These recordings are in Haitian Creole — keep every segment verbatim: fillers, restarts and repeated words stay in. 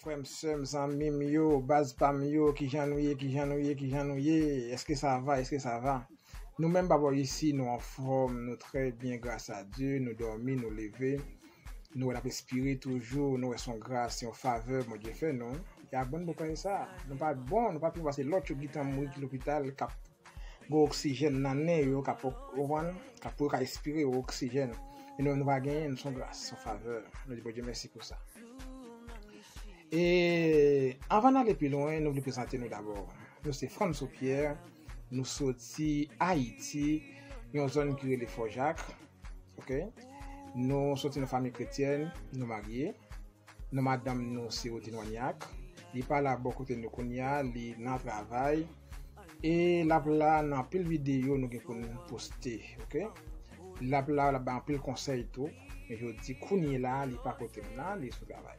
Frè m, sè m, zanmi m yo, baz pa m yo, kijan nou ye, kijan nou ye, kijan nou ye? Èske sa va, èske sa va? Nou menm pa bò isi, nou anfòm, nou trè byen, gras a Dye, nou dòmi, nou leve, nou wè n ap respire toujou, nou wè se yon gras, se yon favè Bondye fè nou. E a bon nou pran sa. Nou pa bon, nou pa pi bon pase lòt yo ki t an mouri ki lopital, k ap gen oksijèn nan nen yo, k ap, ou konprann, k ap pou yo ka espire oksijèn. E nou menm nou pa genyen, nou se yon gras, se yon favè. Nou di Bondye mèsi pou sa. E anvan n ale pi lwen, nou vle prezante nou dabò. Nou se Frantzou Pierre, nou soti Ayiti, yon zòn ki rele Fò Jak. Ok? Nou soti nan fanmi kretyèn, nou marye. Nou madanm nou se Odin Wanyak. Li pa la bò kote nou kounye a, li nan travay. E l ap la nan anpil videyo nou gen pou n poste, ok? L ap la, l ap bay anpil konsèy tou. Men jodi kounye la, li pa kote m nan, li sou travay.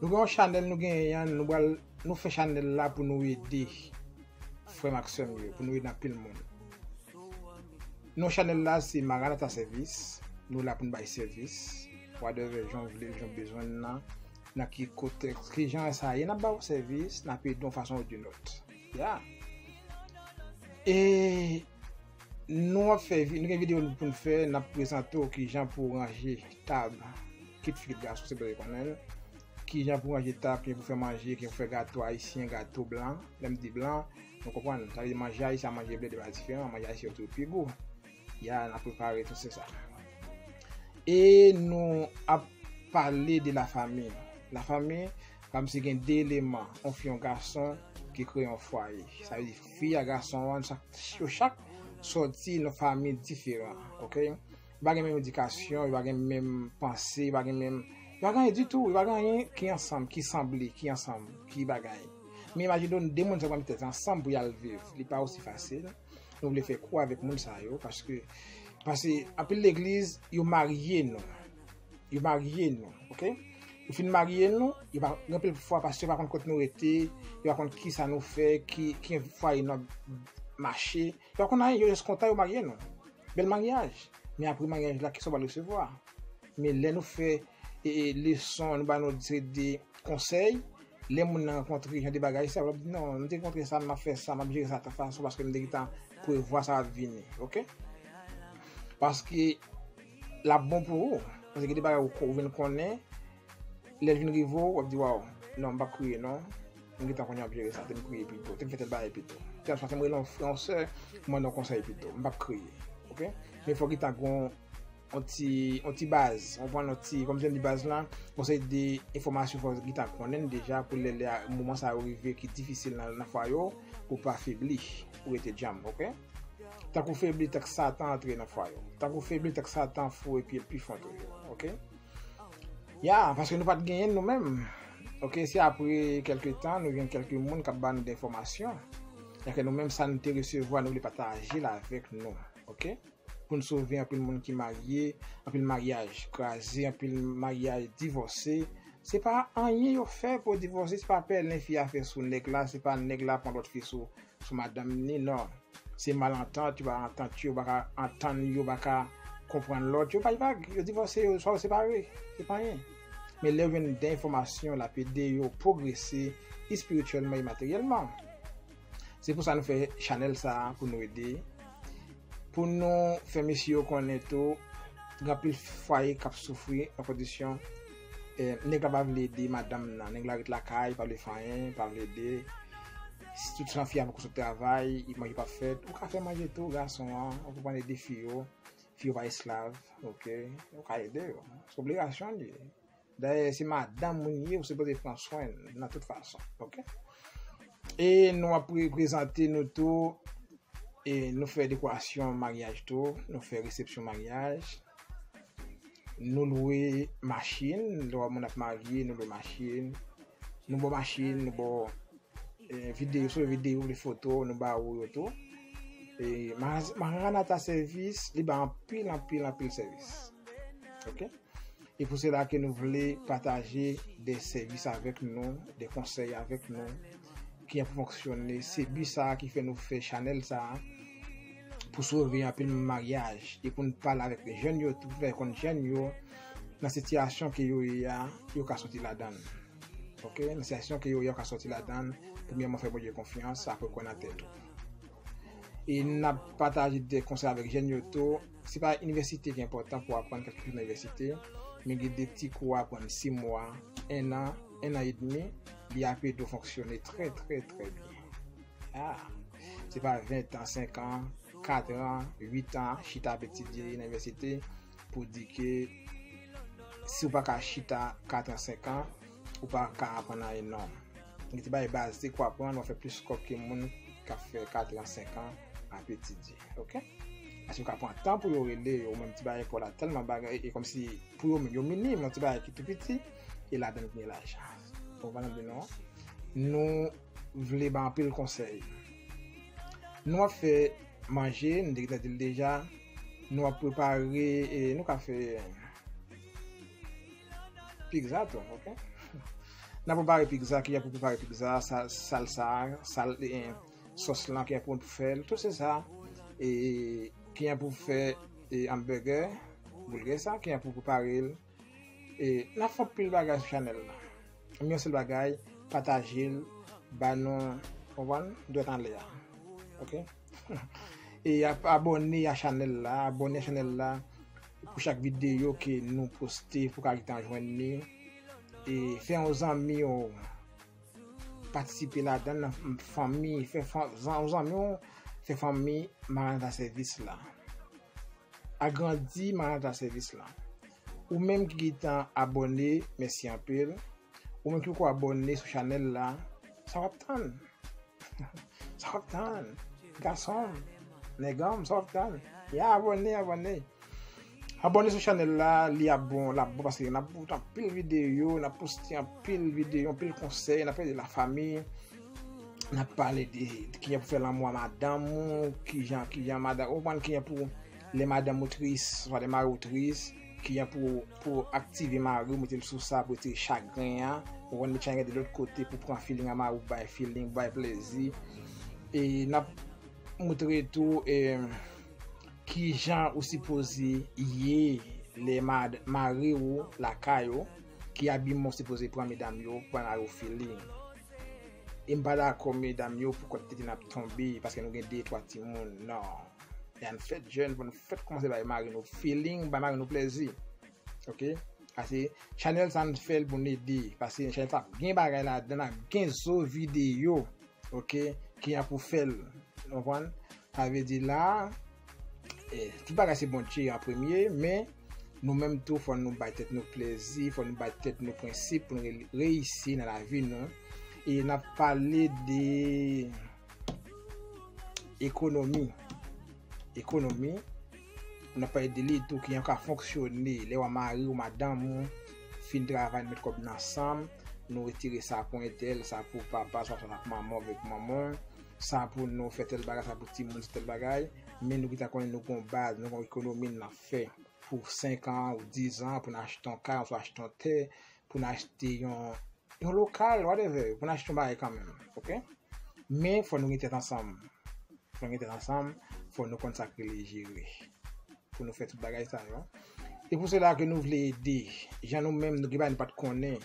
Nou gen yon chanèl nou genyen an, nou pral, nou fè chanèl la pou nou ede frè m ak sè m yo, pou nou ede anpil moun. Non chanèl la se Maranatha Service. Nou la pou n bay sèvis. Whatever jan w vle l, jan w bezwen l nan, nan ki kontèks, ki jan sa ye, n ap ba w sèvis, n ap ede w yon fason ou d'une autre. Ya. E nou ap fè, vi- nou gen videyo pou n fè, n ap prezante w ki jan pou w ranje tab, kit fi kit gason, se pou w konnen l. Ki jan pou w ranje tab, ki jan pou w fè manje, ki jan pou w fè gato ayisyen, gato blan. Lè m di blan, nou konprann, sa vle di manje ayisyen, manje blede pa diferan, manje ayisyen yo toujou pi gou. Ya, n ap prepare tout se sa. E nou ap pale de lafanmi. Lafanmi, kòmsi gen de eleman, yon fi, yon gason, ki kreye yon fwaye. Sa vle di fi a, gason an, chak, yo chak sòti nan fanmi diferan, ok? Yo pa gen menm edikasyon, yo pa gen menm panse, yo pa gen menm, yo pa gen anyen ditou, yo pa gen anyen ki ansanm, ki sanble, ki ansanm, ki bagay. Men imajine w, de moun sa pral met tèt ansanm pou y al viv. Li pa osi fasil. Nou vle fè kou avèk moun sa yo, paske, paske anpil legliz, yo marye nou. Yo marye nou, ok? Yo fin marye nou, yo pa, gen anpil fwa, pastè pa konn kot nou rete, yo pa konn ki sa nou fè, ki, ki fwaye nou ap mache. Yo pa konn anyen, yo jis kontan yo marye nou. Bèl maryaj. Men apre maryaj la, kisa w pral resevwa? Men lè nou fè e, e, leson, nou ba nou de, de konsèy, lè moun nan rankontre jan de bagay sa, w ap di, "Non, m te rankontre sa, m ap fè sa, m ap jere sa tan fason, paske m te gentan prevwa sa ap vini, ok?" Paske l ap bon pou ou. Paske gen de bagay ou, ou vin konnen, lè l vin rive w, w ap di, "Waw, non, m p ap kriye, non. M gentan konnen m ap jere sa, te m kriye pito, te m fè tèl bagay pito. Tèl sa, te m rele yon frè, yon sè, m mande yon konsèy pito, m p ap kriye, ok?" Men fò w gentan gon yon ti, yon ti baz, w konprann, yon ti, kòm jan m di baz lan, yon seri de enfòmasyon fò w gentan konnen deja pou lè, lè moman sa yo rive ki difisil nan, nan fwaye w, pou w pa febli, pou w rete djanm, ok? Tank ou febli, tank Satan antre nan fwaye w. Tank ou febli, tank Satan foure pye l pi fon toujou, ok? Ya, paske nou pa t genyen l nou menm. Ok, se apre kèlke tan, nou jwenn kèlke moun k ap ba nou de enfòmasyon. Sètadi nou menm sa nou te resevwa, nou vle pataje l avèk nou. Ok? Pou n sove anpil moun ki marye, anpil maryaj kraze, anpil maryaj divòse. Se pa anyen yo fè pou divòse, se pa pèlen fi a fè sou nèg la, se pa nèg la pran lòt fi sou, sou madanm ni, non. Se malantant, yo pa antant yo, yo pa ka antann yo, yo pa ka konprann lòt yo, pa, yo pa, yo divòse, yo, swa yo separe, se pa anyen. Men lè yo jwenn de enfòmasyon, l ap ede yo pwogrese espirityèlman e materyèlman. Se pou sa nou fè chanèl sa a, pou nou ede, pou nou fè mesye yo konnen tou, gen anpil fwaye k ap soufri nan kondisyon, eh, nèg la pa vle ede madanm nan, nèg la ret lakay, pa vle fè anyen, pa vle ede. Si tout san fi a poko sot travay, manje p ap fèt, ou ka fè manje tou, gason an, ou konprann, ede fi yo, fi yo pa esklav, ok, ou ka ede yo. Se obligasyon li ye. Dayè, se madanm moun ye, ou sipoze pran swen l nan tout fason, ok? E nou ap pre-, prezante nou tou, e nou fè dekorasyon maryaj tou, nou fè resepsyon maryaj, nou lwe machin, lè moun ap marye, nou lwe machin, nou ba w machin, nou ba w, e, videyo, sou videyo, de foto, nou ba ou yo tou. E, Mar-, Maranatha Service, li ba anpil, anpil, anpil sèvis. Ok? E pou sela ke nou vle pataje de sèvis avèk nou, de konsèy avèk nou, ki ap fonksyone. Se bi sa a ki fè nou fè chanèl sa a, pou sove anpil maryaj, e pou n pale avèk jèn yo tou, pou fè konn jèn yo, nan sitiyasyon ke yo ye a, yo ka soti ladan l. Ok, nan sitiyasyon ke yo ye, w ka sòti ladan l. Premyèman, fè Bondye konfyans, apre kwè nan tèt ou. E n ap pataje de konsèy avèk jèn yo tou. Se pa inivèsite ki enpòtan pou aprann kèlkeswa nan inivèsite, men gen de ti kou w aprann sis mwa, en an, en an edmi, li ap ede w fonksyone trè, trè, trè byen. Ah, se pa ven an, senk an, kat an, uit an, chita ap etidye nan inivèsite pou di ke si w pa ka chita kat an, senk an, ou pa ka aprann anyen non. Gen ti bagay bazik w aprann, w ap fè plis kòb ke moun k ap fè kat an, senk an ap etidye. Ok? Paske w ka pran tan pou yo rele yo, ou menm ti bagay pa w la tèlman bagay, e kòmsi pou yo menm, yo minim, yon ti bagay ki tou piti, e ladan l gen lajan. Ou konprann sa m di nou an? Nou vle ba anpil konsèy. Nou ap fè manje, nou te gentan di l deja. Nou ap prepare, e nou ka fè pizza tou, ok? N ap prepare pizza, kijan pou prepare pizza, sa, salsa, sal, e, sòs lan, kijan pou fè l, tout se sa. E kijan pou fè, e, hamburger, boulgè sa, kijan pou prepare l. E n ap fè anpil bagay sou chanèl la. Men yon sèl bagay, pataje l, ba nou, konprann, dwèt anlè a. Ok? E ap abòne a chanèl la, abòne a chanèl la pou chak videyo ke nou poste, pou w ka gentan jwenn li. E fè yon zanmi w patisipe ladan l, nan fanmi, fè fan, zan, yon zanmi w, fè fanmi Maranata Sèvis la. Agrandi Maranata Sèvis la. Ou menm ki gentan abòne, mèsi anpil. Ou menm ki poko abòne sou chanèl la, sa w ap tann? Sa w ap tann? Gason m, nèg an m, sa w ap tann? Ya, abòne, abòne. Abòne sou chanèl la, li ap bon, l ap bon paske n ap pote anpil videyo, n ap poste anpil videyo, anpil konsèy, n ap pale de lafanmi, n ap pale de, de kijan pou fè lanmou a madanm ou, kijan, kijan madanm, ou konprann kijan pou lè madanm ou tris, swa lè mari w tris, kijan pou, pou aktive mari w, mete l sou sa, pou retire chagren an, ou konprann, met chagren de lòt kote pou pran feeling a mari w, bay feeling, bay plezi. E n ap moutre tou, e, kijan ou sipoze ye lè mad-, mari w lakay ou, ki abiman ou sipoze pran medam yo, pou bay mari w feeling. E m pa dakò medam yo pou kòt tete n ap tonbe, paske nou gen de, twa timoun. Non. Lè n fèt jèn, fò nou fèt kòmanse bay mari nou feeling, bay mari nou plezi. Ok? Paske chanèl sa n fè l pou n ede. Paske chanèl sa gen bagay ladan l, gen zo videyo. Ok? Kijan pou fè l. Ou konprann? Sa vle di la, e, tout bagay se Bondye an premye, men nou menm tou, fò nou bay tèt nou plezi, fò nou bay tèt nou prensip pou nou re-, reyisi nan lavi nou. E n ap pale de ekonomi. Ekonomi, n ap pale de li tou, kijan w ka fonksyone lè w a mari w, madanm ou, fin travay, nou met kòb nou ansanm, nou retire sa pou entèl, sa pou papa, sa, sa pou manman, avèk manman, sa pou nou fè tèl bagay, sa pou timoun, se tèl bagay, men nou gentan konnen nou gon baz, nou gon ekonomi n ap fè pou senk an ou diz an, pou n achte yon kay, oswa achte yon tè, pou n achte yon, yon lokal, whatever, pou n achte yon bagay kanmenm, ok? Men fò nou gen tèt ansanm. Fò nou gen tèt ansanm, fò nou konn sa k rele jere. Pou nou fè tout bagay sa yo. E pou sila ke nou vle ede, jan nou menm nou gen bagay nou pa t konnen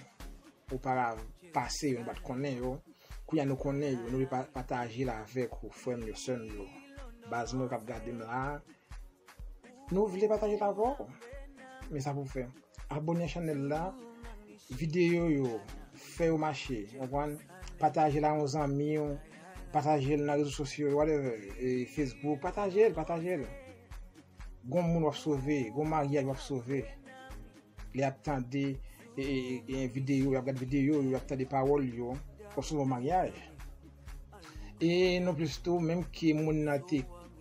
oparavan, pase yo, nou pa t konnen yo, kounye a nou konnen yo, nou vle pa-, pataje l avèk ou, frè m yo, sè m yo, baz mwen k ap gade m la, nou vle pataje l avè w. Men sa pou w fè. Abòne a chanèl la, videyo yo, fè yo mache, w konprann? Pataje l a yon zanmi w, pataje l nan rezo sosyo yo, whatever, e Facebook, pataje l, pataje l. Gon moun w ap sove, gon maryaj w ap sove. Lè y ap tande, e, e, e, videyo, y ap gade videyo, y ap tande pawòl yo, w ap sove yon maryaj. E non plis tou, menm ke moun nan te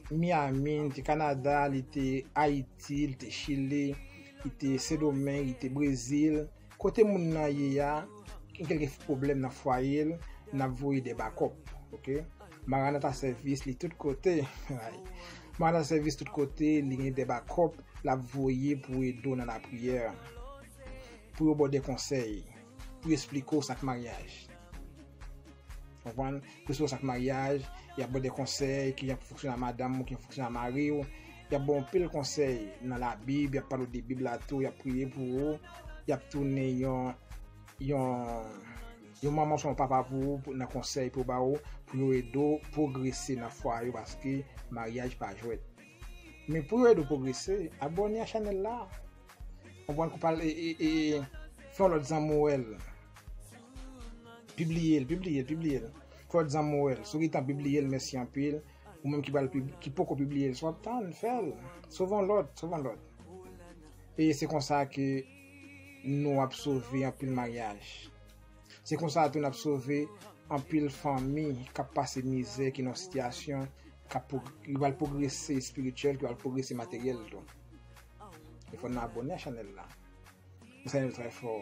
Miami, li te Kanada, li te Ayiti, li te Chili, li te Sendomeng, li te Brezil, kote moun nan ye a, gen kèlke pwoblèm nan fwaye l, n ap voye de bakòp, ok? Maranata Sèvis li tout kote. Maranata Sèvis tout kote, li gen de bakòp, l ap voye pou ede w nan lapriyè, pou yo ba w de konsèy, pou yo esplike w sa k maryaj. Konprann? Pou yo esplike w sa k maryaj, y ap ba w de konsèy, kijan pou fonksyone ak madanm ou, kijan pou fonksyone ak mari w. Y ap ba w anpil konsèy nan Labib, y ap pale w de Bib la tou, y ap priye pou ou, y ap tounen yon, yon, Yon manman oswa yon papa pou ou, pou, nan konsèy pou ba ou, pou yo ede w pwogrese nan fwa yo, paske maryaj pa jwèt. Men pou yo ede w pwogrese, abòne a chanèl la. Konprann, kou pale, e, e, e, fè yon lòt zanmi w wè l. Pibliye l, pibliye l, pibliye l. Fè yon lòt zanmi w wè l. Si w gentan pibliye l, mèsi anpil. Ou menm ki pral pib-, ki poko pibliye l, si w ap tann, fè l. Sove yon lòt, sove yon lòt. E se konsa ke nou ap sove anpil maryaj. Se konsa tou n ap sove anpil fanmi k ap pase mizè, ki nan sitiyasyon k ap pwog-, ki pral pwogrese espirityèl, ki pral pwogrese materyèl tou. E fò n abòne a chanèl la. Mwen salye nou trè fò.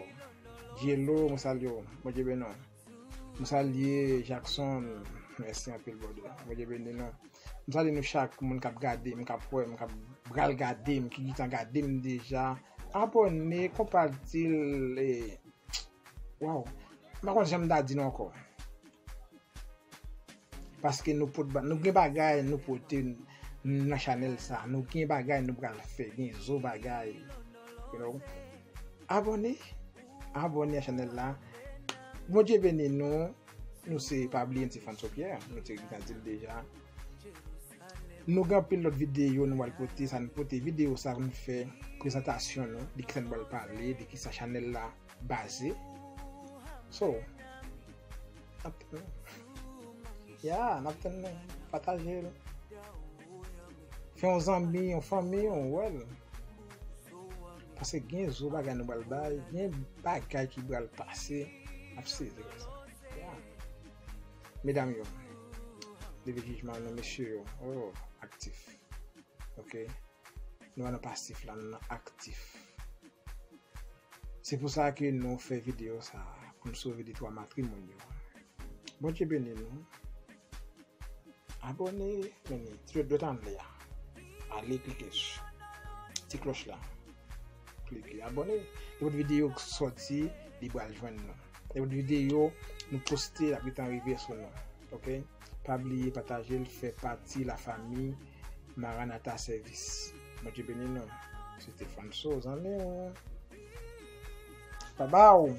Dielo, mwen salye w. Bondye beni w. Mwen salye Jackson. Mèsi anpil, brother. Bondye beni nou. Mwen salye nou chak, moun k ap gade m, k ap wè m, k ap pral gade m, ki gentan gade m deja. Abòne, konpati l, e, waw. M pa konn jan m ta di nou ankò. Paske nou pot ba-, nou gen bagay nou pote n-, nan chanèl sa. Nou gen bagay nou pral fè, gen zo bagay. You know? Abòne, abòne a chanèl la. Bondye beni nou. Nou se, pa bliye, n se Fanso Pierre. Nou te gentan di l deja. Nou gen anpil lòt videyo nou pral pote, sa n pote videyo sa pou n fè prezantasyon nou, de kisa n pral pale, de kisa chanèl la baze. So, n ap tann nou. Ya, n ap tann nou. Pataje l. Fè yon zanmi, yon fanmi, yon wè l. Paske gen zo bagay nou pral bay, gen bagay ki pral pase, n ap sezi konsa. Ya. Medam yo, leve jijman nou, mesye yo, oh, aktif. Ok? Nou pa nan pasif la, nou nan aktif. Se pou sa ke nou fè videyo sa a, pou n sove de twa matrimònyo. Bondye beni nou. Abòne, men ti dwèt anlè a. Ale klike sou ti klòch la. Klike abòne. Nenpòt videyo k sòti, li pral jwenn nou. Nenpòt videyo nou poste, l ap gentan rive sou nou. Ok? Pa bliye pataje l, fè pati lafanmi Maranatha Service. Bondye beni nou. Se te Fanso, zanmi w. Bye bye.